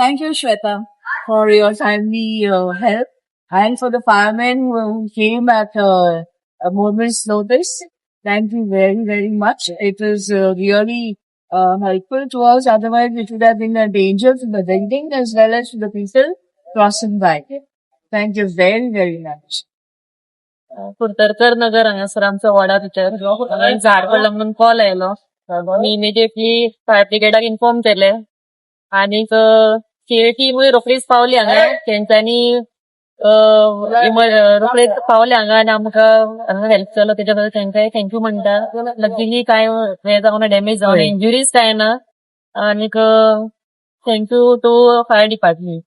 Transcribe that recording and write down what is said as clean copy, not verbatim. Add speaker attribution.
Speaker 1: Thank you, Shweta, for your timely help and for the firemen who came at a moment's notice. Thank you very, very much. It is really helpful to us. Otherwise, it would have been a danger to the building as well as to the people crossing by. Thank you very, very much.
Speaker 2: Kurtarkar नगर हांगासर आमचो वडा भितर हांगा एक झाड पडला म्हणून call आयलो. आमी इमिजिएटली फायर ब्रिगेडाक इन्फॉर्म केले आनीक सी टिमूय रोखडीच पावली हांगा. तेंच्यांनी रोखडेच पावले हांगा आनी आमकां हांगा हेल्प केलो. तेच्या बद्दल तेंकांय thank you म्हणटा. लकीली कांय हे जावना, डॅमेज जावना, इंजुरीज कांय ना. आनीक thank you to fire department.